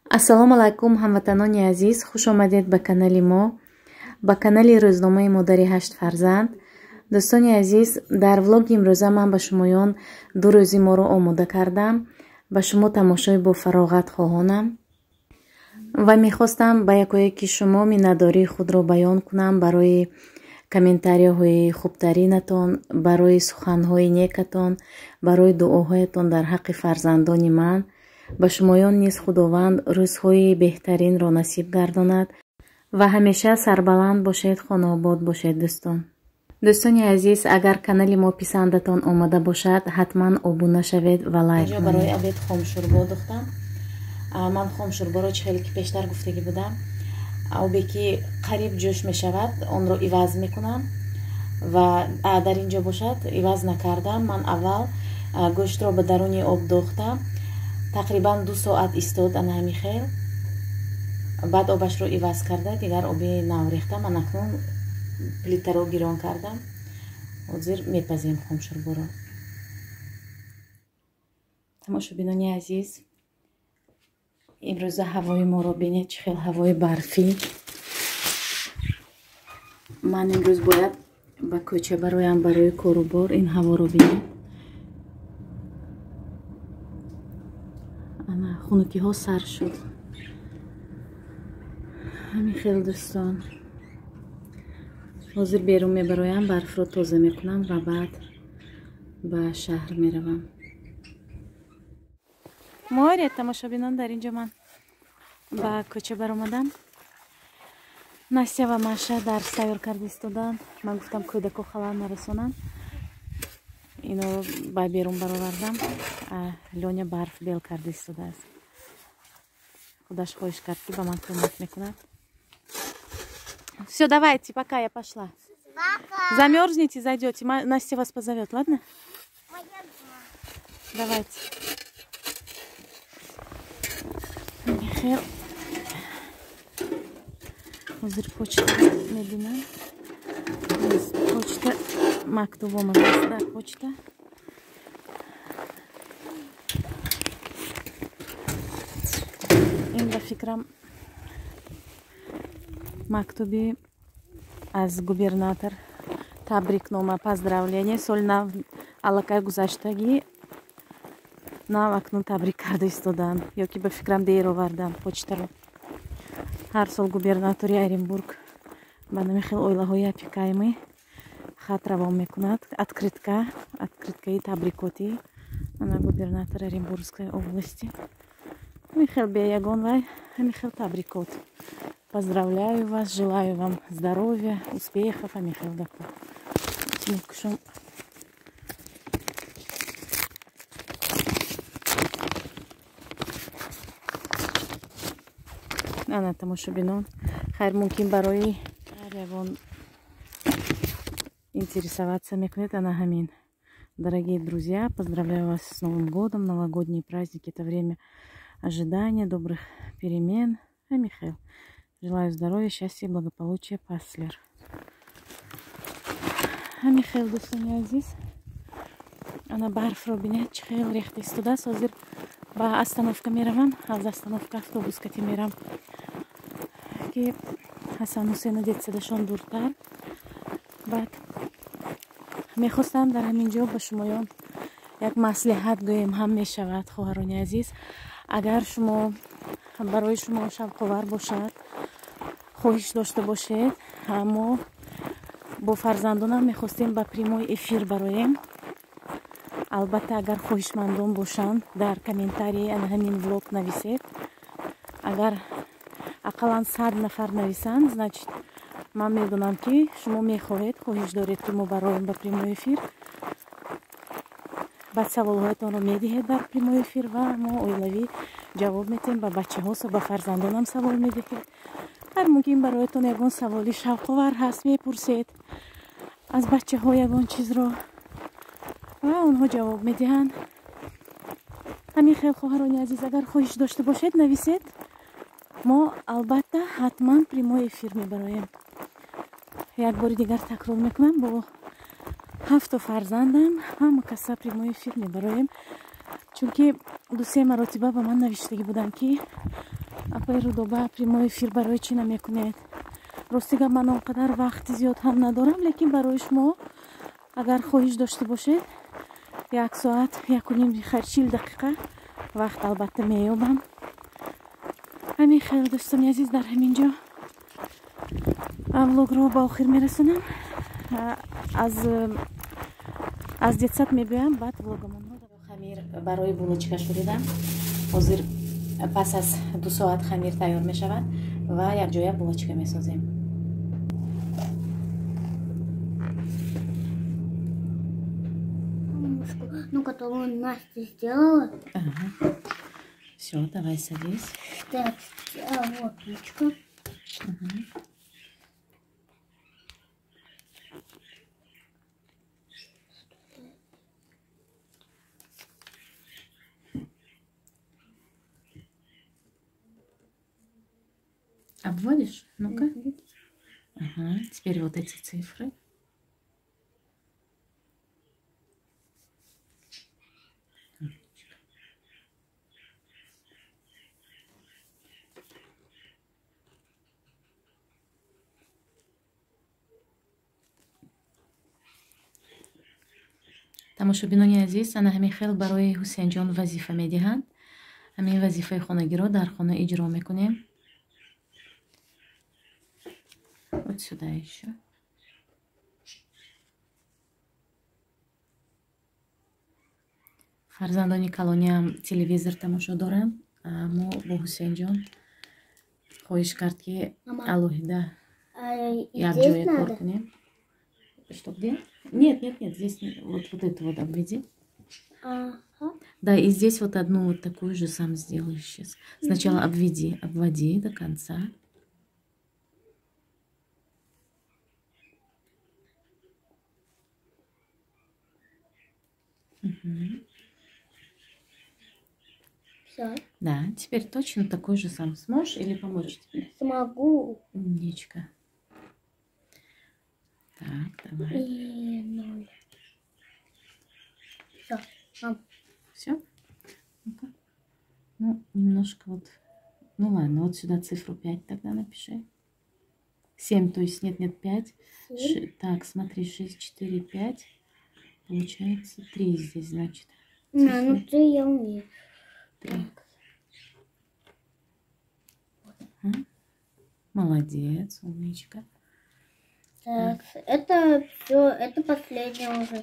Ассалому алайкум, ҳамватанони азиз, хуш омадед ба канали мо, ба канали рӯзномаи модари ҳашт фарзанд. Дӯстони азиз, дар влоги имрӯза ман ба шумоён ду рӯзи моро омода кардам. Ба шумо тамошои бофароғат хоҳонам ва мехостам ба якояки шумо миннатдории худро баён кунам барои комментарияҳои хубтаринатон, барои суханҳои некатон, барои дуоҳоятон дар ҳаққи фарзандони ман. Ба шумоён низ Худованд рӯзҳои беҳтаринро насиб гардонад ва ҳамеша сарбаланд бошед, хонаобод бошед, дӯстон. Дӯстони азиз, агар канали мо писандатон омада бошад, ҳатман обуна шавед ва лайк кунед. Барои обед хомшӯрбо духтам. Ман хомшӯрборо чӣ хеле ки пештар гуфтагӣ будам, обе ки қариб ҷӯш мешавад, онро иваз мекунам ва дар ин ҷо бошад иваз накардам. Ман аввал гӯштро ба даруни об дохтам, тақрибан 2 соат истод ана ҳамин хел. Баъд обашро иваз карда, дигар оби нав рехтам. Ман акнун плитаро гирон кардам. Ҳозир мепазем хомшӯрборо. Тамошобинони азиз, имрӯза ҳавои моро бинед, чӣ хел ҳавои барфӣ. Ман имрӯз бояд ба кӯча бароям барои корубор. Ин ҳаворо бинед. Ана хунукиҳо сар шуд. Ҳамин хел дӯстон. Ҳозир берун мебароям, барфро тоза мекунам ва баъд ба шаҳр меравам. Море, тамошобинон, дар ин ҷо ман ба кӯча баромадам. Настя ва Маша дарс тайёр карда истоданд. Ман гуфтам кӯдако халал нарасонанд. Ино ба берун баровардам. Лёня барф бел карда истодааст. Худаш хоҳиш кард, ки ба ман кӯмак мекунад. Все, давайте, пока, я пошла. Пока. Замерзнете, зайдете. Настя вас позовет, ладно? Давайте. Михаил. Ҳозир почта мебинам. Почта мактуб омадааст дар почта. Ин ба фикрам мактуби аз губернатор, табрикнома, поздравление. Соли нав аллакай гузаштагӣ, нав акнун табрик карда истоданд. Ё ки ба фикрам дер овардам почтаро. Ҳар сол губернатори Оренбург ба нами хел оилаҳои опекаемый хат равон мекунад. Открытка, открыткаи табрикотӣ. Ана губернатор Оренбургской области. Ҳамин хел бе ягон вай, ҳамин хел табрикот. Поздравляю вас, желаю вам здоровья, успехов, ҳамин хел гапо. Мекушам. Ана тамошобинон, хайр, мумкин барои ҳар ягон интересоваться мекунед. Ана ҳамин. Дорогие друзья, поздравляю вас с Новым годом. Новогодние праздники — это время ожидания добрых перемен. А Михаил, желаю здоровья, счастья и благополучия. Паслер. А Михаил, дӯстони азиз, ана барфро бинед, чӣ хел рехта истодааст. Ҳозир ба остановка меравам. Аз остановка автобус кати мерам, ки Ҳасан Ҳусейну детсадашон дуртар. Баъд мехостам дар ҳамин ҷо ба шумоён як маслиҳат гӯем ҳам мешавад, хоҳарони азиз. Агар шумо барои шумо шавқовар бошад, хоҳиш дошта бошед, мо бо фарзандонам мехостем ба прямой эфир бароем. Албатта, агар хоҳишмандон бошанд, дар комментарии ана ҳамин влог нависед. Агар ақаллан 100 нафар нависанд, значит, ман медонам, ки шумо мехоҳед, хоҳиш доред, ки мо бароем ба прямой эфир. Баъд саволҳоятонро медиҳед дар прямой эфир ва мо оилавӣ ҷавоб медиҳем. Ба бачаҳо, ба фарзандонам савол медиҳед. Ҳар мумкин бароятон ягон саволи шавқовар ҳаст, мепурсед аз бачаҳо ягон чизро ва онҳо ҷавоб медиҳанд. Ҳамин хел, хоҳарони азиз, агар хоҳиш дошта бошед, нависед. Мо албатта ҳатман прямой эфир мебароем. Як бори дигар такрор мекунам, бо 7 фарзандам ҳама каса прямой эфир мебароем, чунки 2-3 маротиба ба ман навиштагӣ буданд, ки Апаи Рудоба прямой эфир барои чӣ намекунед? Рости гап, ман он қадар вақти зиёд ҳам надорам, лекин барои шумо агар хоҳиш дошта бошед, 1 соат, 1.5, хайр, 40 дақиқа вақт албатта меёбам. Ҳамин хел, дӯстони азиз, дар ҳамин ҷо влогро ба охир мерасонам. Аз детсад мебиёям, баъд влогамонро. Хамир барои булочка шуридам. Ҳозир пас аз 2 соат хамир тайёр мешавад ва якҷоя булочка месозем. Ну, которую Настя сделала. Ага. Все, давай садись. Так, вот ручка. Угу. Обводишь? Ну-ка. Угу. Ага. Теперь вот эти цифры. Тамошобинони азиз, ана ҳамин хел барои Ҳусейнҷон вазифа медиҳанд. Ҳамин вазифаи хонагиро дар хона иҷро мекунем. Вот сюда еще. Фарзандони калониам телевизор тамошо доранд. Мо бо Ҳусейнҷон хоҳиш кард, ки алоҳида якҷоя кор кунем. Что, где? Нет, нет, нет, здесь вот это вот обведи. Ага. Да, и здесь вот одну вот такую же сам сделаешь сейчас. Сначала обведи, обводи до конца. Угу. Всё. Да, теперь точно такой же сам сможешь или помочь тебе? Смогу. Умничка. Так, давай. И 0. Все. Все? Ну-ка. Ну, немножко вот. Ну ладно, вот сюда цифру 5 тогда напиши. 7, то есть нет, нет, 5. Так, смотри, 6, 4, 5. Получается 3 здесь, значит. На, ну 3 я умею. 3. Вот. Молодец, умничка. Так, это все, это последнее уже.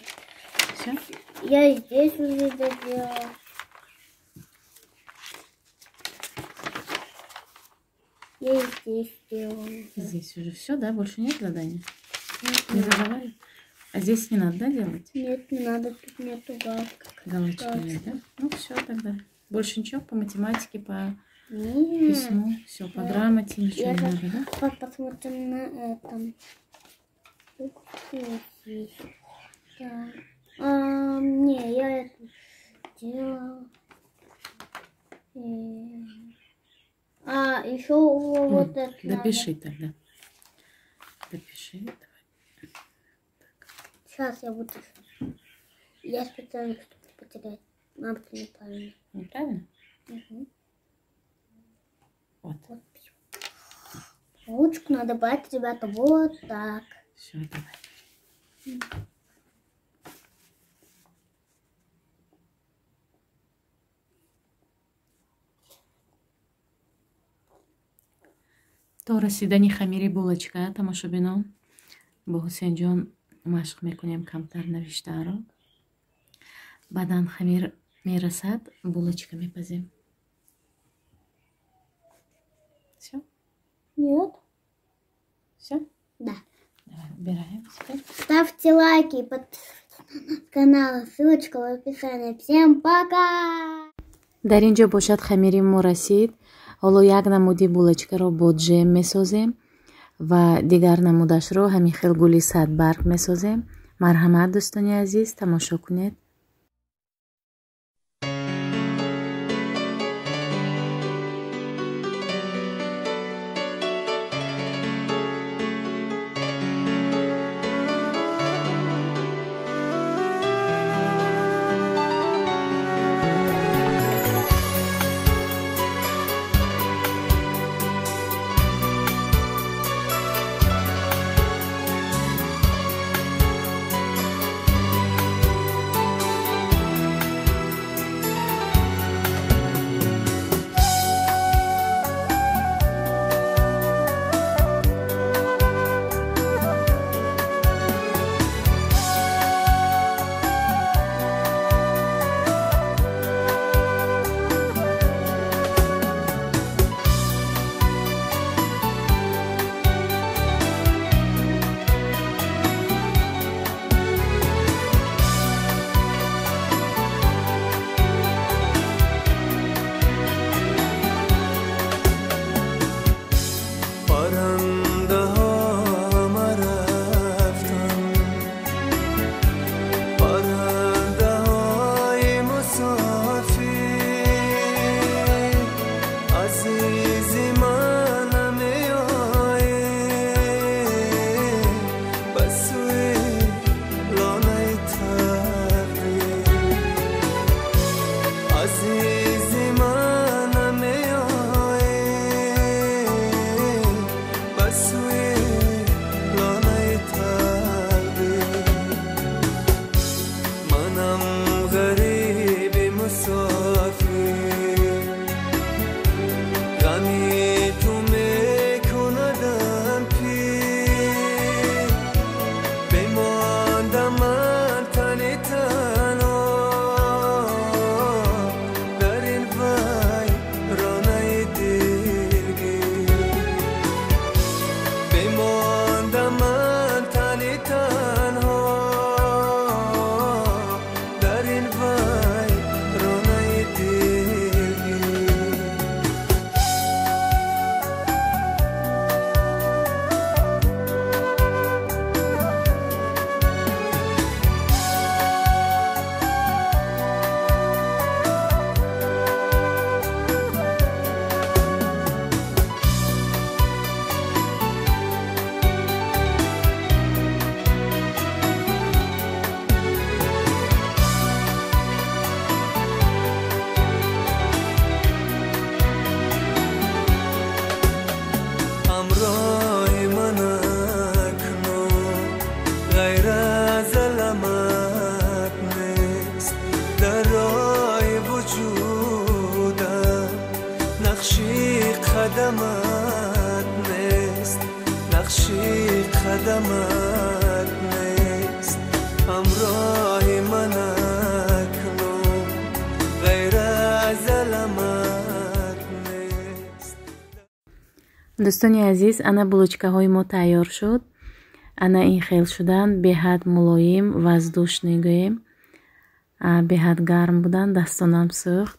Все? Я здесь уже доделала. Я и здесь сделала. Здесь уже все, да? Больше нет задания? Не задавали? А здесь не надо, да, делать? Нет, не надо, тут нету галочки. Галочки нет, да? Ну все тогда. Больше ничего по математике, по нет. Письму, все, по грамоте ничего я не надо, да? Посмотрим на этом. Да. Не, я это делала. А, еще вот это. Допиши надо. Тогда. Допиши. Давай. Так. Сейчас я буду. Я специально, чтобы потерять. Мама, это неправильно. Неправильно? Угу. Вот. Вот. Ручку надо брать, ребята, вот так. Все, давай. То расидани хамири булочка тамошобинон бо Ҳусейнҷон машқ мекунем камтар навиштаро. Баъдан хамир мерасад, булочка мепазем. Все? Нет. Все? Да. Давай, убираем теперь. Ставьте лайки, подписывайтесь на канал, ссылочка в описании. Всем пока! Дар ин ҷо бошад хамири мо расид. Ҳоло як намуди булочкаро бо ҷем месозем ва дигар намудашро ҳамин хел гули садбарг месозем. Марҳамат, дӯстони азиз, тамошо кунед. Азизи ман намеоӣ ба сӯи лонаи тақдир. Азизи ман намеоӣ ба сӯи лонаи тақдир. Манам ғариби мусофир, ғами ту мекунадам пир. Бемондам ман тани танҳо дар ин вайронаи дилгир. Бемондам ман тани танҳо дар ин вайронаи дилгир. Ҳамроҳи ман акнун ғайр аз аламат нест. Дар роҳи вуҷудам нақши қадамат нест, нақши қадамат нест. Ҳамроҳи ман акнун ғайр аз аламат нест. Дӯстони азиз, ана булочкаҳои мо тайёр шуд. Ана ин хел шуданд, беҳад мулоим, воздушный гӯем, беҳад гарм буданд, дастонам сӯхт.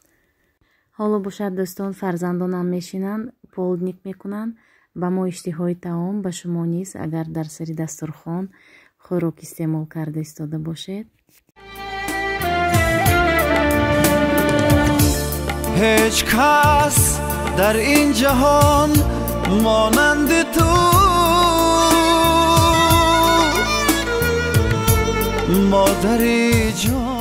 Ҳоло бошад дӯстон, фарзандонам мешинанд, полдник мекунанд. Ба мо иштиҳои таом, ба шумо низ, агар дар сари дастурхон хӯрок истеъмол карда истода бошед. Ҳеҷ кас дар ин ҷаҳон монанди ту модари ҷон.